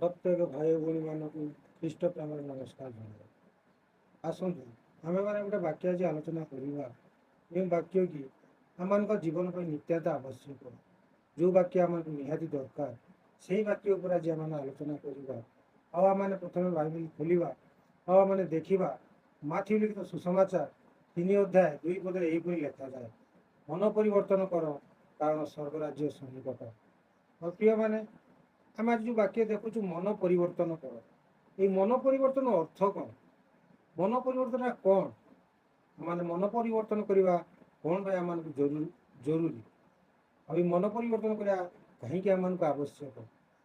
ପ୍ରତ୍ୟେକ ଭାଇ ଭଉଣୀମାନଙ୍କୁ ଖ୍ରୀଷ୍ଟ ପ୍ରେମରେ ନମସ୍କାର ଜଣାଏ। ଆସନ୍ତୁ, ଆମେମାନେ ଗୋଟେ ବାକ୍ୟ ଆଜି ଆଲୋଚନା କରିବା, ଯେଉଁ ବାକ୍ୟ କି ଆମମାନଙ୍କ ଜୀବନ ପାଇଁ ନିତ୍ୟାନ୍ତ ଆବଶ୍ୟକ, ଯେଉଁ ବାକ୍ୟ ଆମକୁ ନିହାତି ଦରକାର, ସେଇ ବାକ୍ୟ ଉପରେ ଆଜି ଆମମାନେ ଆଲୋଚନା କରିବା। ଆଉ ଆମମାନେ ପ୍ରଥମେ ବାଇବେଲ ଖୋଲିବା ଆଉ ଆମମାନେ ଦେଖିବା, ମାଥିଉ ଲିଖିତ ସୁସମାଚାର 3 ଅଧ୍ୟାୟ 2 ପଦରେ ଏହିପରି ଲେଖାଯାଏ, "ମନ ପରିବର୍ତ୍ତନ କର, କାରଣ ସ୍ୱର୍ଗ ରାଜ୍ୟ ସନ୍ନିକଟ।" ଆଉ ପ୍ରିୟମାନେ, ଆମେ ଆଜି ଯେଉଁ ବାକ୍ୟ ଦେଖୁଛୁ, ମନ ପରିବର୍ତ୍ତନ କର, ଏଇ ମନ ପରିବର୍ତ୍ତନ ଅର୍ଥ କ'ଣ? ମନ ପରିବର୍ତ୍ତନ କ'ଣ? ମାନେ ମନ ପରିବର୍ତ୍ତନ କରିବା କ'ଣ ପାଇଁ ଆମମାନଙ୍କୁ ଜରୁରୀ ଜରୁରୀ ଆଉ ଏଇ ମନ ପରିବର୍ତ୍ତନ କରିବା କାହିଁକି ଆମମାନଙ୍କୁ ଆବଶ୍ୟକ,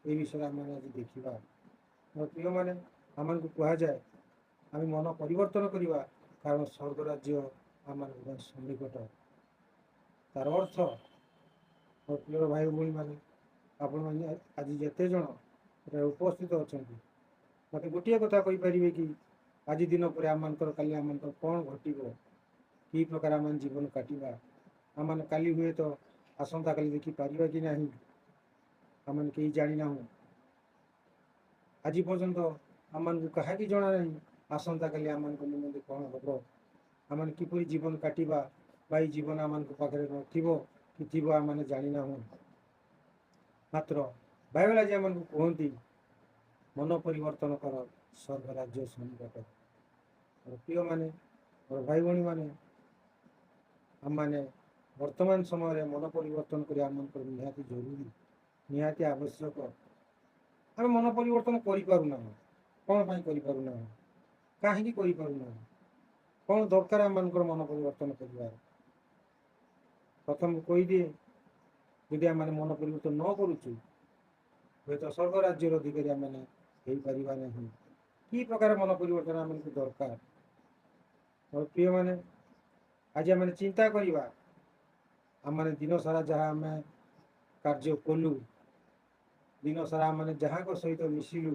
ଏ ବିଷୟରେ ଆମେମାନେ ଆଜି ଦେଖିବା। ମୋ ପ୍ରିୟମାନେ, ଆମମାନଙ୍କୁ କୁହାଯାଏ ଆମେ ମନ ପରିବର୍ତ୍ତନ କରିବା, କାରଣ ସ୍ୱର୍ଗ ରାଜ୍ୟ ଆମମାନଙ୍କ ପାଇଁ ସନ୍ନିକଟ। ତାର ଅର୍ଥ, ମୋ ପ୍ରିୟ ଭାଇ ଭଉଣୀମାନେ, ଆପଣମାନେ ଆଜି ଯେତେ ଜଣ ଏଠାରେ ଉପସ୍ଥିତ ଅଛନ୍ତି, ମୋତେ ଗୋଟିଏ କଥା କହିପାରିବେ କି, ଆଜି ଦିନ ପରେ ଆମମାନଙ୍କର, କାଲି ଆମମାନଙ୍କର କ'ଣ ଘଟିବ? କି ପ୍ରକାର ଆମମାନେ ଜୀବନ କାଟିବା? ଆମମାନେ କାଲି ହୁଏତ ଆସନ୍ତାକାଲି ଦେଖିପାରିବା କି ନାହିଁ, ଆମମାନେ କେହି ଜାଣିନାହୁଁ। ଆଜି ପର୍ଯ୍ୟନ୍ତ ଆମମାନଙ୍କୁ କାହାକି ଜଣା ନାହିଁ ଆସନ୍ତାକାଲି ଆମମାନଙ୍କ ନିମନ୍ତେ କ'ଣ ହେବ, ଆମମାନେ କିପରି ଜୀବନ କାଟିବା ବା ଏଇ ଜୀବନ ଆମମାନଙ୍କ ପାଖରେ ନଥିବ କି ଥିବ, ଆମମାନେ ଜାଣିନାହୁଁ। ମାତ୍ର ବାଇବେଲ ଆଜି ଆମମାନଙ୍କୁ କୁହନ୍ତି, ମନ ପରିବର୍ତ୍ତନ କର, ସ୍ୱର୍ଗ ରାଜ୍ୟ ସନ୍ନିକଟ। ମୋର ପ୍ରିୟମାନେ, ମୋର ଭାଇ ଭଉଣୀମାନେ, ଆମମାନେ ବର୍ତ୍ତମାନ ସମୟରେ ମନ ପରିବର୍ତ୍ତନ କରିବା ଆମମାନଙ୍କର ନିହାତି ଜରୁରୀ, ନିହାତି ଆବଶ୍ୟକ। ଆମେ ମନ ପରିବର୍ତ୍ତନ କରିପାରୁନାହୁଁ। କ'ଣ ପାଇଁ କରିପାରୁନାହୁଁ? କାହିଁକି କରିପାରୁନାହୁଁ? କ'ଣ ଦରକାର ଆମମାନଙ୍କର ମନ ପରିବର୍ତ୍ତନ କରିବାର? ପ୍ରଥମ କହିଦିଏ, ଯଦି ଆମମାନେ ମନ ପରିବର୍ତ୍ତନ ନ କରୁଛୁ, ହୁଏତ ସ୍ୱର୍ଗ ରାଜ୍ୟର ଅଧିକାରୀ ଆମମାନେ ହେଇପାରିବା ନାହିଁ। କି ପ୍ରକାର ମନ ପରିବର୍ତ୍ତନ ଆମମାନଙ୍କୁ ଦରକାର? ମୋର ପ୍ରିୟମାନେ, ଆଜି ଆମେ ଚିନ୍ତା କରିବା, ଆମମାନେ ଦିନ ସାରା ଯାହା ଆମେ କାର୍ଯ୍ୟ କଲୁ, ଦିନ ସାରା ଆମେ ଯାହାଙ୍କ ସହିତ ମିଶିଲୁ,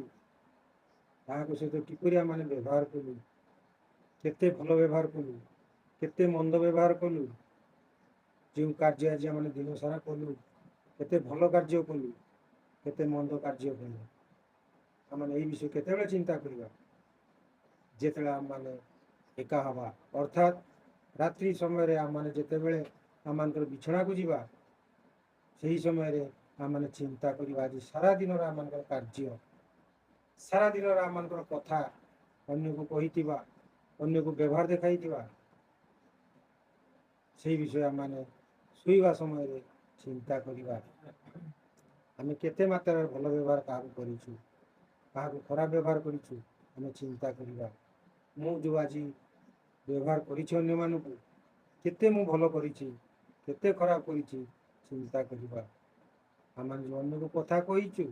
ତାହାଙ୍କ ସହିତ କିପରି ଆମମାନେ ବ୍ୟବହାର କଲୁ, କେତେ ଭଲ ବ୍ୟବହାର କଲୁ, କେତେ ମନ୍ଦ ବ୍ୟବହାର କଲୁ, ଯେଉଁ କାର୍ଯ୍ୟ ଆଜି ଆମେ ଦିନ ସାରା କଲୁ, କେତେ ଭଲ କାର୍ଯ୍ୟ କଲୁ, କେତେ ମନ୍ଦ କାର୍ଯ୍ୟ କଲୁ, ଆମମାନେ ଏଇ ବିଷୟ କେତେବେଳେ ଚିନ୍ତା କରିବା? ଯେତେବେଳେ ଆମମାନେ ଏକା ହେବା, ଅର୍ଥାତ୍ ରାତ୍ରି ସମୟରେ ଆମମାନେ ଯେତେବେଳେ ଆମମାନଙ୍କର ବିଛଣାକୁ ଯିବା, ସେହି ସମୟରେ ଆମମାନେ ଚିନ୍ତା କରିବା, ଆଜି ସାରା ଦିନର ଆମମାନଙ୍କର କାର୍ଯ୍ୟ, ସାରା ଦିନର ଆମମାନଙ୍କର କଥା, ଅନ୍ୟକୁ କହିଥିବା, ଅନ୍ୟକୁ ବ୍ୟବହାର ଦେଖାଇଥିବା, ସେଇ ବିଷୟ ଆମମାନେ ଶୋଇବା ସମୟରେ ଚିନ୍ତା କରିବା। ଆମେ କେତେ ମାତ୍ରାରେ ଭଲ ବ୍ୟବହାର କାହାକୁ କରିଛୁ, କାହାକୁ ଖରାପ ବ୍ୟବହାର କରିଛୁ, ଆମେ ଚିନ୍ତା କରିବା। ମୁଁ ଯେଉଁ ଆଜି ବ୍ୟବହାର କରିଛି ଅନ୍ୟମାନଙ୍କୁ, କେତେ ମୁଁ ଭଲ କରିଛି, କେତେ ଖରାପ କରିଛି, ଚିନ୍ତା କରିବା। ଆମମାନେ ଯେଉଁ ଅନ୍ୟକୁ କଥା କହିଛୁ,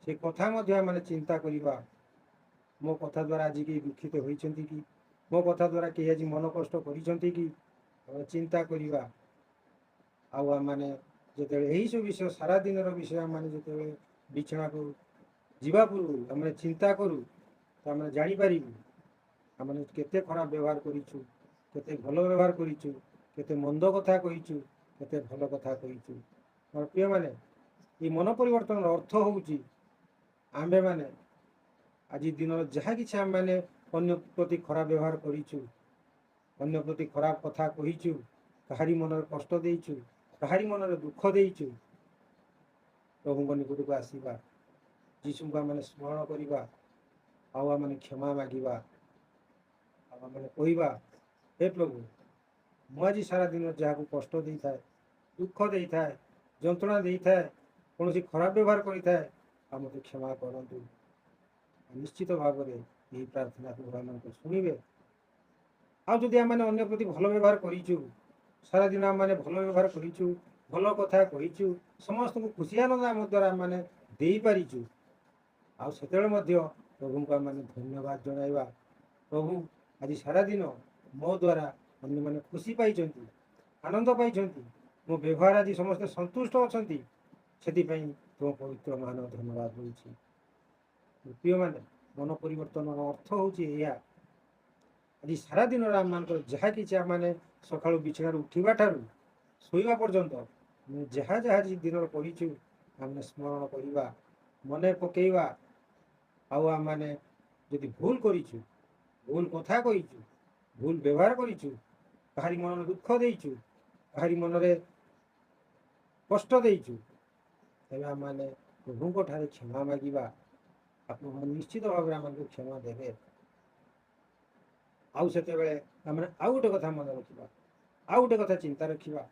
ସେ କଥା ମଧ୍ୟ ଆମେ ଚିନ୍ତା କରିବା। ମୋ କଥା ଦ୍ୱାରା ଆଜି କେହି ଦୁଃଖିତ ହୋଇଛନ୍ତି କି? ମୋ କଥା ଦ୍ୱାରା କେହି ଆଜି ମନ କଷ୍ଟ କରିଛନ୍ତି କି? ଆମେ ଚିନ୍ତା କରିବା। ଆଉ ଆମମାନେ ଯେତେବେଳେ ଏହିସବୁ ବିଷୟ, ସାରା ଦିନର ବିଷୟ ଆମମାନେ ଯେତେବେଳେ ବିଛଣାକୁ ଯିବା ପୂର୍ବରୁ ଆମେ ଚିନ୍ତା କରୁ, ତ ଆମେ ଜାଣିପାରିବୁ ଆମେ କେତେ ଖରାପ ବ୍ୟବହାର କରିଛୁ, କେତେ ଭଲ ବ୍ୟବହାର କରିଛୁ, କେତେ ମନ୍ଦ କଥା କହିଛୁ, କେତେ ଭଲ କଥା କହିଛୁ। ମୋର ପ୍ରିୟମାନେ, ଏଇ ମନ ପରିବର୍ତ୍ତନର ଅର୍ଥ ହେଉଛି, ଆମ୍ଭେମାନେ ଆଜି ଦିନର ଯାହା କିଛି ଆମେମାନେ ଅନ୍ୟ ପ୍ରତି ଖରାପ ବ୍ୟବହାର କରିଛୁ, ଅନ୍ୟ ପ୍ରତି ଖରାପ କଥା କହିଛୁ, କାହାରି ମନରେ କଷ୍ଟ ଦେଇଛୁ, କାହାରି ମନରେ ଦୁଃଖ ଦେଇଛୁ, ପ୍ରଭୁଙ୍କ ନିକଟକୁ ଆସିବା, ଯୀଶୁଙ୍କୁ ଆମେମାନେ ସ୍ମରଣ କରିବା ଆଉ ଆମେମାନେ କ୍ଷମା ମାଗିବା। ଆଉ ଆମେମାନେ କହିବା, "ହେ ପ୍ରଭୁ, ମୁଁ ଆଜି ସାରା ଦିନ ଯାହାକୁ କଷ୍ଟ ଦେଇଥାଏ, ଦୁଃଖ ଦେଇଥାଏ, ଯନ୍ତ୍ରଣା ଦେଇଥାଏ, କୌଣସି ଖରାପ ବ୍ୟବହାର କରିଥାଏ, ଆଉ ମୋତେ କ୍ଷମା କରନ୍ତୁ।" ନିଶ୍ଚିତ ଭାବରେ ଏହି ପ୍ରାର୍ଥନା ପ୍ରଭୁ ଆମମାନଙ୍କୁ ଶୁଣିବେ। ଆଉ ଯଦି ଆମେମାନେ ଅନ୍ୟ ପ୍ରତି ଭଲ ବ୍ୟବହାର କରିଛୁ, ସାରାଦିନ ଆମମାନେ ଭଲ ବ୍ୟବହାର କରିଛୁ, ଭଲ କଥା କହିଛୁ, ସମସ୍ତଙ୍କୁ ଖୁସି ଆନନ୍ଦ ଆମ ଦ୍ୱାରା ଆମମାନେ ଦେଇପାରିଛୁ, ଆଉ ସେତେବେଳେ ମଧ୍ୟ ପ୍ରଭୁଙ୍କୁ ଆମମାନେ ଧନ୍ୟବାଦ ଜଣାଇବା। ପ୍ରଭୁ, ଆଜି ସାରାଦିନ ମୋ ଦ୍ୱାରା ଅନ୍ୟମାନେ ଖୁସି ପାଇଛନ୍ତି, ଆନନ୍ଦ ପାଇଛନ୍ତି, ମୋ ବ୍ୟବହାର ଆଜି ସମସ୍ତେ ସନ୍ତୁଷ୍ଟ ଅଛନ୍ତି, ସେଥିପାଇଁ ତୁମ ପବିତ୍ର ମାନ ଧନ୍ୟବାଦ ଦେଉଛି। ପ୍ରିୟମାନେ, ମନ ପରିବର୍ତ୍ତନର ଅର୍ଥ ହେଉଛି ଏଇଆ। ଆଜି ସାରା ଦିନର ଆମମାନଙ୍କର ଯାହା କିଛି, ଆମମାନେ ସକାଳୁ ବିଛଣାରୁ ଉଠିବା ଠାରୁ ଶୋଇବା ପର୍ଯ୍ୟନ୍ତ ଆମେ ଯାହା ଯାହା ଆଜି ଦିନରେ କରିଛୁ, ଆମେ ସ୍ମରଣ କରିବା, ମନେ ପକେଇବା। ଆଉ ଆମମାନେ ଯଦି ଭୁଲ କରିଛୁ, ଭୁଲ କଥା କହିଛୁ, ଭୁଲ ବ୍ୟବହାର କରିଛୁ, କାହାରି ମନରେ ଦୁଃଖ ଦେଇଛୁ, କାହାରି ମନରେ କଷ୍ଟ ଦେଇଛୁ, ତେବେ ଆମମାନେ ପ୍ରଭୁଙ୍କ ଠାରେ କ୍ଷମା ମାଗିବା। ଆପଣ ନିଶ୍ଚିତ ଭାବରେ ଆମକୁ କ୍ଷମା ଦେବେ। ଆଉ ସେତେବେଳେ ଆମେ ଆଉ ଗୋଟେ କଥା ମନେ ରଖିବା, ଆଉ ଗୋଟେ କଥା ଚିନ୍ତା ରଖିବା।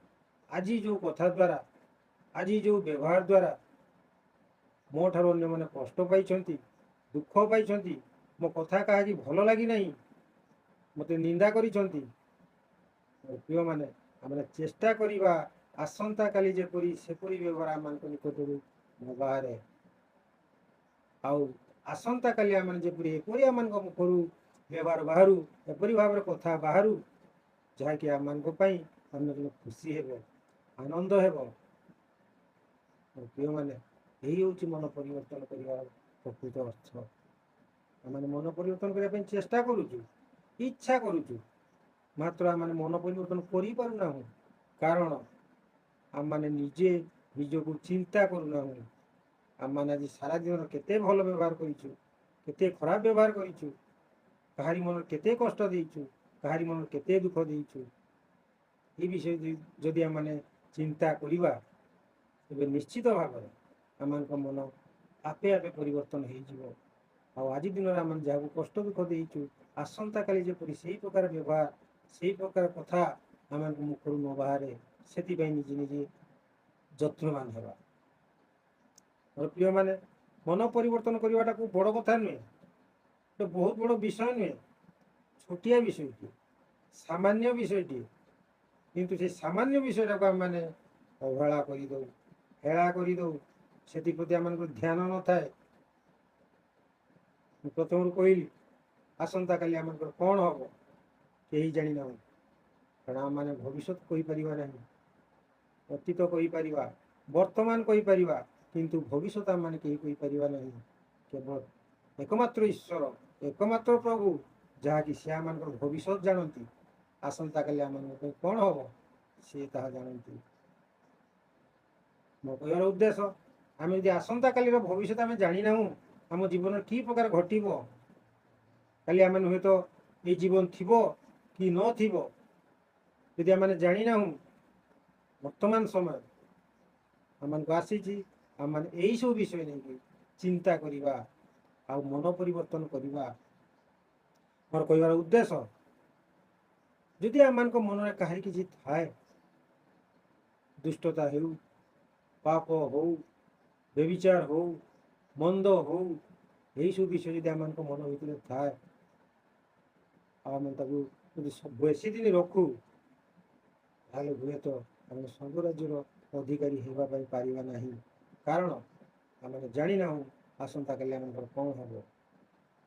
ଆଜି ଯେଉଁ କଥା ଦ୍ୱାରା, ଆଜି ଯେଉଁ ବ୍ୟବହାର ଦ୍ୱାରା ମୋ ଠାରୁ ଅନ୍ୟମାନେ କଷ୍ଟ ପାଇଛନ୍ତି, ଦୁଃଖ ପାଇଛନ୍ତି, ମୋ କଥା କାହାକି ଭଲ ଲାଗିନାହିଁ, ମୋତେ ନିନ୍ଦା କରିଛନ୍ତି, ପ୍ରିୟମାନେ, ଆମେ ଚେଷ୍ଟା କରିବା ଆସନ୍ତାକାଲି ଯେପରି ସେପରି ବ୍ୟବହାର ଆମମାନଙ୍କ ନିକଟରୁ ନ ବାହାରେ। ଆଉ ଆସନ୍ତାକାଲି ଆମେ ଯେପରି ଏପରି ଆମମାନଙ୍କ ମୁଖରୁ ବ୍ୟବହାର ବାହାରୁ, ଏପରି ଭାବରେ କଥା ବାହାରୁ, ଯାହାକି ଆମମାନଙ୍କ ପାଇଁ ଅନ୍ୟ ଜଣେ ଖୁସି ହେବ, ଆନନ୍ଦ ହେବ। ପ୍ରିୟମାନେ, ଏହି ହେଉଛି ମନ ପରିବର୍ତ୍ତନ କରିବାର ପ୍ରକୃତ ଅର୍ଥ। ଆମେ ମନ ପରିବର୍ତ୍ତନ କରିବା ପାଇଁ ଚେଷ୍ଟା କରୁଛୁ, ଇଚ୍ଛା କରୁଛୁ, ମାତ୍ର ଆମେ ମନ ପରିବର୍ତ୍ତନ କରିପାରୁନାହୁଁ। କାରଣ ଆମମାନେ ନିଜେ ନିଜକୁ ଚିନ୍ତା କରୁନାହୁଁ। ଆମମାନେ ଆଜି ସାରା ଦିନର କେତେ ଭଲ ବ୍ୟବହାର କରିଛୁ, କେତେ ଖରାପ ବ୍ୟବହାର କରିଛୁ, କାହାରି ମନରେ କେତେ କଷ୍ଟ ଦେଇଛୁ, କାହାରି ମନରେ କେତେ ଦୁଃଖ ଦେଇଛୁ, ଏ ବିଷୟ ଯଦି ଆମମାନେ ଚିନ୍ତା କରିବା, ତେବେ ନିଶ୍ଚିତ ଭାବରେ ଆମମାନଙ୍କ ମନ ଆପେ ଆପେ ପରିବର୍ତ୍ତନ ହେଇଯିବ। ଆଉ ଆଜି ଦିନରେ ଆମେ ଯାହାକୁ କଷ୍ଟ ଦୁଃଖ ଦେଇଛୁ, ଆସନ୍ତାକାଲି ଯେପରି ସେଇ ପ୍ରକାର ବ୍ୟବହାର, ସେଇ ପ୍ରକାର କଥା ଆମମାନଙ୍କ ମୁଖରୁ ନ ବାହାରେ, ସେଥିପାଇଁ ନିଜେ ନିଜେ ଯତ୍ନବାନ ହେବା। ମୋର ପ୍ରିୟମାନେ, ମନ ପରିବର୍ତ୍ତନ କରିବାଟାକୁ ବଡ଼ କଥା ନୁହେଁ, ଗୋଟେ ବହୁତ ବଡ଼ ବିଷୟ ନୁହେଁ, ଛୋଟିଆ ବିଷୟଟିଏ, ସାମାନ୍ୟ ବିଷୟଟିଏ। କିନ୍ତୁ ସେ ସାମାନ୍ୟ ବିଷୟଟାକୁ ଆମେମାନେ ଅବହେଳା କରିଦେଉ, ହେଳା କରିଦେଉ, ସେଥିପ୍ରତି ଆମମାନଙ୍କର ଧ୍ୟାନ ନଥାଏ। ମୁଁ ପ୍ରଥମରୁ କହିଲି, ଆସନ୍ତାକାଲି ଆମମାନଙ୍କର କ'ଣ ହେବ କେହି ଜାଣିନାହୁଁ। କାରଣ ଆମମାନେ ଭବିଷ୍ୟତ କହିପାରିବା ନାହିଁ, ଅତୀତ କହିପାରିବା, ବର୍ତ୍ତମାନ କହିପାରିବା, କିନ୍ତୁ ଭବିଷ୍ୟତ ଆମମାନେ କେହି କହିପାରିବା ନାହିଁ। କେବଳ ଏକମାତ୍ର ଈଶ୍ୱର, ଏକମାତ୍ର ପ୍ରଭୁ, ଯାହାକି ସେ ଆମମାନଙ୍କର ଭବିଷ୍ୟତ ଜାଣନ୍ତି। ଆସନ୍ତାକାଲି ଆମମାନଙ୍କ ପାଇଁ କ'ଣ ହେବ ସେ ତାହା ଜାଣନ୍ତି। ମୋ କହିବାର ଉଦ୍ଦେଶ୍ୟ, ଆମେ ଯଦି ଆସନ୍ତାକାଲିର ଭବିଷ୍ୟତ ଆମେ ଜାଣିନାହୁଁ, ଆମ ଜୀବନରେ କି ପ୍ରକାର ଘଟିବ, କାଲି ଆମେ ହୁଏତ ଏଇ ଜୀବନ ଥିବ କି ନଥିବ, ଯଦି ଆମେ ଜାଣିନାହୁଁ, ବର୍ତ୍ତମାନ ସମୟ ଆମମାନଙ୍କୁ ଆସିଛି ଆମମାନେ ଏଇସବୁ ବିଷୟ ନେଇକି ଚିନ୍ତା କରିବା ଆଉ ମନ ପରିବର୍ତ୍ତନ କରିବା। ମୋର କହିବାର ଉଦ୍ଦେଶ୍ୟ, ଯଦି ଆମମାନଙ୍କ ମନରେ କାହାରି କିଛି ଥାଏ, ଦୁଷ୍ଟତା ହେଉ, ପାପ ହଉ, ବ୍ୟଭିଚାର ହଉ, ମନ୍ଦ ହଉ, ଏଇସବୁ ବିଷୟ ଯଦି ଆମମାନଙ୍କ ମନ ଭିତରେ ଥାଏ, ଆଉ ଆମେ ତାକୁ ଯଦି ବେଶୀ ଦିନ ରଖୁ, ତାହେଲେ ହୁଏତ ଆମେ ସ୍ୱର୍ଗ ରାଜ୍ୟର ଅଧିକାରୀ ହେବା ପାଇଁ ପାରିବା ନାହିଁ। କାରଣ ଆମେ ଜାଣିନାହୁଁ ଆସନ୍ତାକାଲି ଆମଙ୍କର କ'ଣ ହେବ।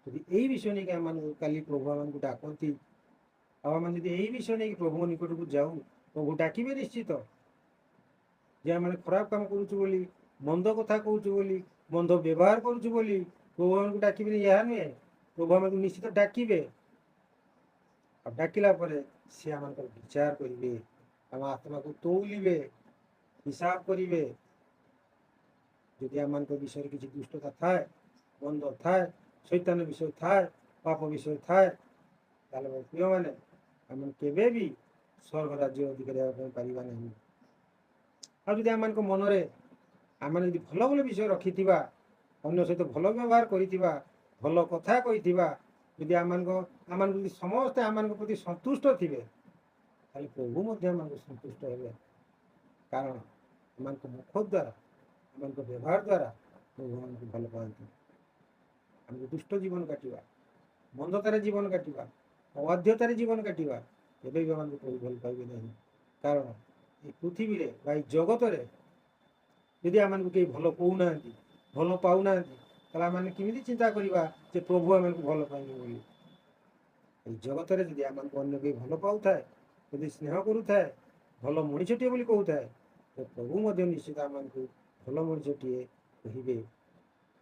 ଯଦି ଏଇ ବିଷୟ ନେଇକି ଆମମାନଙ୍କୁ କାଲି ପ୍ରଭୁ ଆମମାନଙ୍କୁ ଡାକନ୍ତି, ଆଉ ଆମେ ଯଦି ଏଇ ବିଷୟ ନେଇକି ପ୍ରଭୁଙ୍କ ନିକଟକୁ ଯାଉ, ପ୍ରଭୁ ଡାକିବେ ନିଶ୍ଚିତ। ଯେ ଆମେ ଖରାପ କାମ କରୁଛୁ ବୋଲି, ମନ୍ଦ କଥା କହୁଛୁ ବୋଲି, ମନ୍ଦ ବ୍ୟବହାର କରୁଛୁ ବୋଲି ପ୍ରଭୁ ଆମକୁ ଡାକିବେନି ଏହା ନୁହେଁ। ପ୍ରଭୁ ଆମକୁ ନିଶ୍ଚିତ ଡାକିବେ। ଆଉ ଡାକିଲା ପରେ ସେ ଆମଙ୍କର ବିଚାର କରିବେ, ଆମ ଆତ୍ମାକୁ ତଉଲିବେ, ହିସାବ କରିବେ। ଯଦି ଆମମାନଙ୍କ ବିଷୟରେ କିଛି ଦୁଷ୍ଟତା ଥାଏ, ମନ୍ଦ ଥାଏ, ଶୈତାନ ବିଷୟ ଥାଏ, ପାପ ବିଷୟ ଥାଏ, ତାହେଲେ ମୋ ପ୍ରିୟମାନେ, ଆମେ କେବେ ବି ସ୍ୱର୍ଗ ରାଜ୍ୟ ଅଧିକାରୀ ହେବା ପାଇଁ ପାରିବା ନାହିଁ। ଆଉ ଯଦି ଆମମାନଙ୍କ ମନରେ ଆମେ ଯଦି ଭଲ ଭଲ ବିଷୟ ରଖିଥିବା, ଅନ୍ୟ ସହିତ ଭଲ ବ୍ୟବହାର କରିଥିବା, ଭଲ କଥା କହିଥିବା, ଯଦି ଆମମାନଙ୍କୁ ଯଦି ସମସ୍ତେ ଆମମାନଙ୍କ ପ୍ରତି ସନ୍ତୁଷ୍ଟ ଥିବେ, ତାହେଲେ ପ୍ରଭୁ ମଧ୍ୟ ଆମମାନଙ୍କୁ ସନ୍ତୁଷ୍ଟ ହେବେ। କାରଣ ଆମମାନଙ୍କ ମୁଖ ଦ୍ୱାରା, ଆମମାନଙ୍କ ବ୍ୟବହାର ଦ୍ୱାରା ପ୍ରଭୁ ଆମକୁ ଭଲ ପାଆନ୍ତି। ଆମେ ଦୁଷ୍ଟ ଜୀବନ କାଟିବା, ମନ୍ଦତାରେ ଜୀବନ କାଟିବା, ଅବାଧ୍ୟତାରେ ଜୀବନ କାଟିବା, କେବେ ବି ଆମମାନଙ୍କୁ ପ୍ରଭୁ ଭଲ ପାଇବେ ନାହିଁ। କାରଣ ଏ ପୃଥିବୀରେ ବା ଏଇ ଜଗତରେ ଯଦି ଆମମାନଙ୍କୁ କେହି ଭଲ କହୁନାହାନ୍ତି, ଭଲ ପାଉନାହାନ୍ତି, ତାହେଲେ ଆମମାନେ କେମିତି ଚିନ୍ତା କରିବା ଯେ ପ୍ରଭୁ ଆମମାନଙ୍କୁ ଭଲ ପାଇବେ ବୋଲି? ଏଇ ଜଗତରେ ଯଦି ଆମମାନଙ୍କୁ ଅନ୍ୟ କେହି ଭଲ ପାଉଥାଏ, ଯଦି ସ୍ନେହ କରୁଥାଏ, ଭଲ ମଣିଷଟିଏ ବୋଲି କହୁଥାଏ, ତ ପ୍ରଭୁ ମଧ୍ୟ ନିଶ୍ଚିତ ଆମମାନଙ୍କୁ ଭଲ ମଣିଷଟିଏ କହିବେ।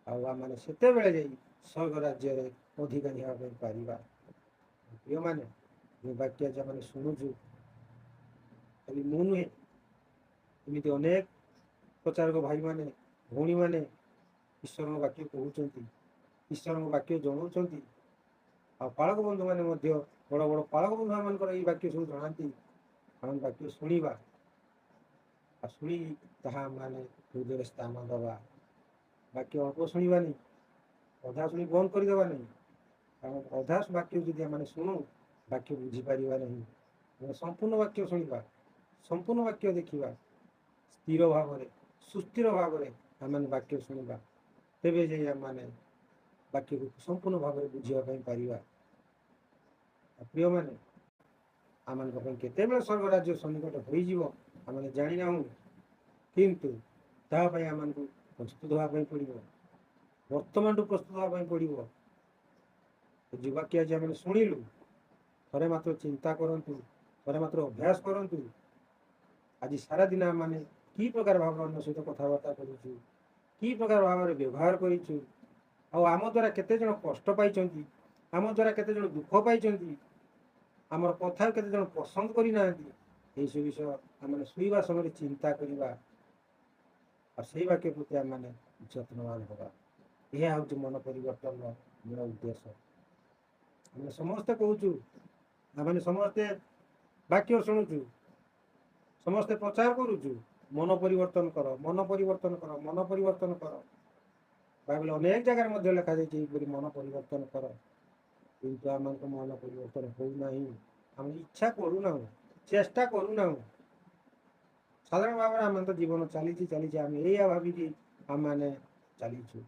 ଆଉ ଆମମାନେ ସେତେବେଳେ ଯାଇ ସ୍ୱର୍ଗ ରାଜ୍ୟରେ ଅଧିକାରୀ ହେବା ପାଇଁ ପାରିବା। ପ୍ରିୟମାନେ, ଯେଉଁ ବାକ୍ୟ ଆଜି ଆମେ ଶୁଣୁଛୁ, ଖାଲି ମୁଁ ନୁହେଁ, ଏମିତି ଅନେକ ପ୍ରଚାରକ ଭାଇମାନେ, ଭଉଣୀମାନେ ଈଶ୍ୱରଙ୍କ ବାକ୍ୟ କହୁଛନ୍ତି। ଈଶ୍ୱରଙ୍କ ବାକ୍ୟ ଜଣାଉଛନ୍ତି। ଆଉ ପାଳକ ବନ୍ଧୁମାନେ ମଧ୍ୟ, ବଡ଼ ବଡ଼ ପାଳକ ବନ୍ଧୁମାନଙ୍କର ଏଇ ବାକ୍ୟ ସବୁ ଜଣାନ୍ତି। ଆମେ ବାକ୍ୟ ଶୁଣିବା ଆଉ ଶୁଣି ତାହା ମାନେ ହୃଦୟରେ ସ୍ଥାନ ଦେବା। ବାକ୍ୟ ଅଳ୍ପ ଶୁଣିବାନି, ଅଧା ଶୁଣି ବନ୍ଦ କରିଦେବା ନାହିଁ। କାରଣ ଅଧା ବାକ୍ୟ ଯଦି ଆମେ ଶୁଣୁ, ବାକ୍ୟ ବୁଝିପାରିବା ନାହିଁ। ଆମେ ସମ୍ପୂର୍ଣ୍ଣ ବାକ୍ୟ ଶୁଣିବା, ସମ୍ପୂର୍ଣ୍ଣ ବାକ୍ୟ ଦେଖିବା, ସ୍ଥିର ଭାବରେ ସୁସ୍ଥିର ଭାବରେ ଆମେମାନେ ବାକ୍ୟ ଶୁଣିବା, ତେବେ ଯାଇ ଆମେମାନେ ବାକ୍ୟକୁ ସମ୍ପୂର୍ଣ୍ଣ ଭାବରେ ବୁଝିବା ପାଇଁ ପାରିବା। ଆଉ ପ୍ରିୟମାନେ, ଆମମାନଙ୍କ ପାଇଁ କେତେବେଳେ ସ୍ୱର୍ଗ ରାଜ୍ୟ ସନ୍ନିକଟ ହୋଇଯିବ ଆମେ ଜାଣିନାହୁଁ, କିନ୍ତୁ ତାହା ପାଇଁ ଆମମାନଙ୍କୁ ପ୍ରସ୍ତୁତ ହେବା ପାଇଁ ପଡ଼ିବ, ବର୍ତ୍ତମାନଠୁ ପ୍ରସ୍ତୁତ ହେବା ପାଇଁ ପଡ଼ିବ। ଯେଉଁ ବାକ୍ୟ ଆଜି ଆମେ ଶୁଣିଲୁ, ଥରେ ମାତ୍ର ଚିନ୍ତା କରନ୍ତୁ, ଥରେ ମାତ୍ର ଅଭ୍ୟାସ କରନ୍ତୁ। ଆଜି ସାରାଦିନ ଆମମାନେ କି ପ୍ରକାର ଭାବରେ ଅନ୍ୟ ସହିତ କଥାବାର୍ତ୍ତା କରୁଛୁ, କି ପ୍ରକାର ଭାବରେ ବ୍ୟବହାର କରିଛୁ, ଆଉ ଆମ ଦ୍ୱାରା କେତେ ଜଣ କଷ୍ଟ ପାଇଛନ୍ତି, ଆମ ଦ୍ୱାରା କେତେ ଜଣ ଦୁଃଖ ପାଇଛନ୍ତି, ଆମର କଥା କେତେ ଜଣ ପସନ୍ଦ କରିନାହାନ୍ତି, ଏହିସବୁ ବିଷୟ ଆମେମାନେ ଶୋଇବା ସମୟରେ ଚିନ୍ତା କରିବା ଆଉ ସେଇ ବାକ୍ୟ ପ୍ରତି ଆମେମାନେ ଯତ୍ନବାନ ହେବା। ଏହା ହେଉଛି ମନ ପରିବର୍ତ୍ତନର ମୂଳ ଉଦ୍ଦେଶ୍ୟ। ଆମେ ସମସ୍ତେ କହୁଛୁ, ଆମେ ସମସ୍ତେ ବାକ୍ୟ ଶୁଣୁଛୁ, ସମସ୍ତେ ପ୍ରଚାର କରୁଛୁ, ମନ ପରିବର୍ତ୍ତନ କର, ମନ ପରିବର୍ତ୍ତନ କର, ମନ ପରିବର୍ତ୍ତନ କର। ବାଇବଲ ଅନେକ ଜାଗାରେ ମଧ୍ୟ ଲେଖାଯାଇଛି ଏହିପରି ମନ ପରିବର୍ତ୍ତନ କର। କିନ୍ତୁ ଆମମାନଙ୍କ ମନ ପରିବର୍ତ୍ତନ ହେଉନାହିଁ। ଆମେ ଇଚ୍ଛା କରୁନାହୁଁ, ଚେଷ୍ଟା କରୁନାହୁଁ। ସାଧାରଣ ଭାବରେ ଆମ ତ ଜୀବନ ଚାଲିଛି ଚାଲିଛି, ଆମେ ଏଇଆ ଭାବିକି ଆମମାନେ ଚାଲିଛୁ।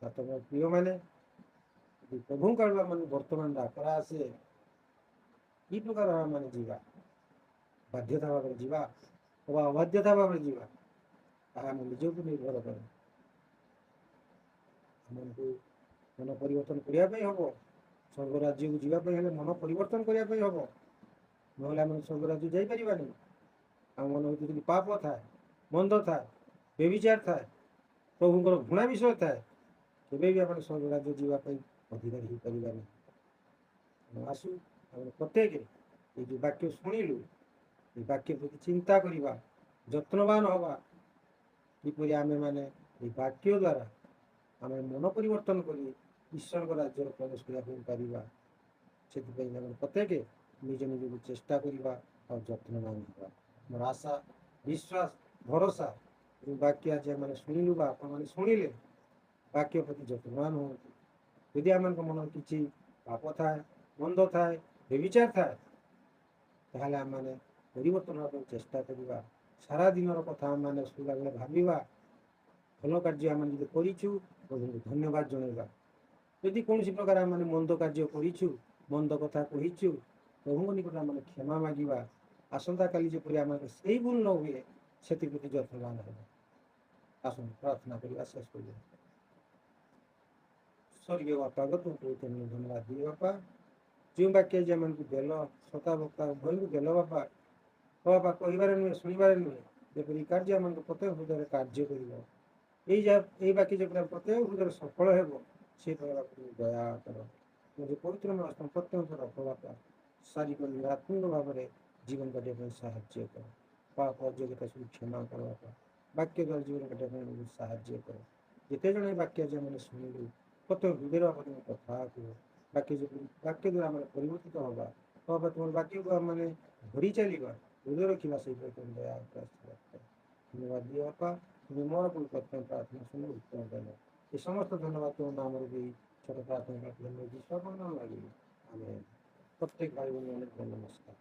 ତମ ପ୍ରିୟମାନେ, ଯଦି ପ୍ରଭୁଙ୍କ ଆଡ଼ୁ ଆମମାନଙ୍କୁ ବର୍ତ୍ତମାନ ଡାକରା ଆସେ, କି ପ୍ରକାର ଆମମାନେ ଯିବା? ବାଧ୍ୟତା ଭାବରେ ଯିବା ଅବା ଅବାଧ୍ୟତା ଭାବରେ ଯିବା, ତାହା ଆମ ନିଜକୁ ନିର୍ଭର କରେ। ଆମକୁ ମନ ପରିବର୍ତ୍ତନ କରିବା ପାଇଁ ହବ। ସ୍ୱର୍ଗ ରାଜ୍ୟକୁ ଯିବା ପାଇଁ ହେଲେ ମନ ପରିବର୍ତ୍ତନ କରିବା ପାଇଁ ହବ, ନହେଲେ ଆମେ ସ୍ୱର୍ଗ ରାଜ୍ୟ ଯାଇପାରିବାନି। ଆମ ମନ ଭିତରେ ଯଦି ପାପ ଥାଏ, ମନ୍ଦ ଥାଏ, ବ୍ୟଭିଚାର ଥାଏ, ପ୍ରଭୁଙ୍କର ଘୃଣା ବିଷୟ ଥାଏ, କେବେ ବି ଆମେ ସ୍ୱର୍ଗ ରାଜ୍ୟ ଯିବା ପାଇଁ ଅଧିକାରୀ ହେଇପାରିବାନି। ଆସୁ ଆମେ ପ୍ରତ୍ୟେକ ଏଇ ଯେଉଁ ବାକ୍ୟ ଶୁଣିଲୁ, ଏଇ ବାକ୍ୟ ପ୍ରତି ଚିନ୍ତା କରିବା, ଯତ୍ନବାନ ହେବା, କିପରି ଆମେମାନେ ଏଇ ବାକ୍ୟ ଦ୍ୱାରା ଆମେ ମନ ପରିବର୍ତ୍ତନ କରି ଈଶ୍ୱରଙ୍କ ରାଜ୍ୟରେ ପ୍ରବେଶ କରିବା ପାଇଁ ପାରିବା। ସେଥିପାଇଁ ଆମେ ପ୍ରତ୍ୟେକ ନିଜ ନିଜକୁ ଚେଷ୍ଟା କରିବା ଆଉ ଯତ୍ନବାନ ହେବା। ଆମର ଆଶା, ବିଶ୍ୱାସ, ଭରସା ଯେଉଁ ବାକ୍ୟ ଆଜି ଆମେ ଶୁଣିଲୁ ବା ଆପଣମାନେ ଶୁଣିଲେ, ବାକ୍ୟ ପ୍ରତି ଯତ୍ନବାନ ହୁଅନ୍ତୁ। ଯଦି ଆମମାନଙ୍କ ମନରେ କିଛି ପାପ ଥାଏ, ମନ୍ଦ ଥାଏ, ବ୍ୟଭିଚାର ଥାଏ, ତାହେଲେ ଆମେମାନେ ପରିବର୍ତ୍ତନ ହେବା ପାଇଁ ଚେଷ୍ଟା କରିବା। ସାରା ଦିନର କଥା ଆମେମାନେ ଶୋଇଲା ବେଳେ ଭାବିବା। ଭଲ କାର୍ଯ୍ୟ ଆମେ ଯଦି କରିଛୁ, ପ୍ରଭୁଙ୍କୁ ଧନ୍ୟବାଦ ଜଣାଇବା। ଯଦି କୌଣସି ପ୍ରକାର ଆମେମାନେ ମନ୍ଦ କାର୍ଯ୍ୟ କରିଛୁ, ମନ୍ଦ କଥା କହିଛୁ, ପ୍ରଭୁଙ୍କ ନିକଟରେ ଆମେ କ୍ଷମା ମାଗିବା। ଆସନ୍ତାକାଲି ଯେପରି ଆମର ସେଇ ଭୁଲ ନ ହୁଏ, ସେଥିପ୍ରତି ଯତ୍ନବାନ ହେବା। ଆସନ୍ତୁ ପ୍ରାର୍ଥନା କରିବା, ଶେଷ କରିବା। ସ୍ୱର୍ଗୀୟ ବାପା, ତୁମକୁ ଧନ୍ୟବାଦ ଦିଏ ବାପା। ଯେଉଁ ବାକ୍ୟ ଆଜି ଆମମାନଙ୍କୁ ଦେଲ, ଶ୍ରୋତା ବକ୍ତା ଉଭୟଙ୍କୁ ଦେଲ ବାପା, ଓ ବାପା କହିବାରେ ନୁହେଁ, ଶୁଣିବାରେ ନୁହେଁ, ଯେପରି କାର୍ଯ୍ୟ ଆମମାନଙ୍କୁ ପ୍ରତ୍ୟେକ ହୃଦୟରେ କାର୍ଯ୍ୟ କରିବ, ଏଇ ଯାହା ଏଇ ବାକ୍ୟ ଯେପରି ପ୍ରତ୍ୟେକ ହୃଦୟରେ ସଫଳ ହେବ, ସେ ପ୍ରକାର ଦୟା କର। ନିଜ ପବିତ୍ର ପ୍ରତ୍ୟେକ ରଖ ବାପା। ଶାରୀରିକ ଆତ୍ମିକ ଭାବରେ ଜୀବନ କାଟିବା ପାଇଁ ସାହାଯ୍ୟ କର। ପାପ ଅଯୋଗ୍ୟତା ସବୁ କ୍ଷମା କର ବାପା। ବାକ୍ୟ ଦ୍ୱାରା ଜୀବନ କାଟିବା ପାଇଁ ସାହାଯ୍ୟ କର। ଯେତେ ଜଣ ଏ ବାକ୍ୟ ଆଜି ଆମେ ଶୁଣିଲୁ, ପ୍ରତ୍ୟେକ ହୃଦୟରେ ବାପା ତୁମ କଥା କୁହ। ବାକ୍ୟ ଯେପରି ବାକ୍ୟ ଦ୍ୱାରା ଆମେ ପରିବର୍ତ୍ତିତ ହେବା ବାପା, ତୁମର ବାକ୍ୟକୁ ଆମେ ଧରି ଚାଲିବା, ହୃଦୟ ରଖିବା, ସେଇପରି ତୁମେ ଦୟା କର। ଧନ୍ୟବାଦ ଦିଅ ବାପା। ତୁମେ ମୋର ପ୍ରଥମେ ପ୍ରାର୍ଥନା ଶୁଣି ଉତ୍ତର ଦେଲ। ଏ ସମସ୍ତ ଧନ୍ୟବାଦ ତୁମ ନାମରେ ଦେଇ ଛୋଟ ପ୍ରାର୍ଥନା ଯୀଶୁଙ୍କ ନାମ ମାଗିଲି, ଆମେ ପ୍ରତ୍ୟେକ ଭାଇ ଭଉଣୀ ନମସ୍କାର।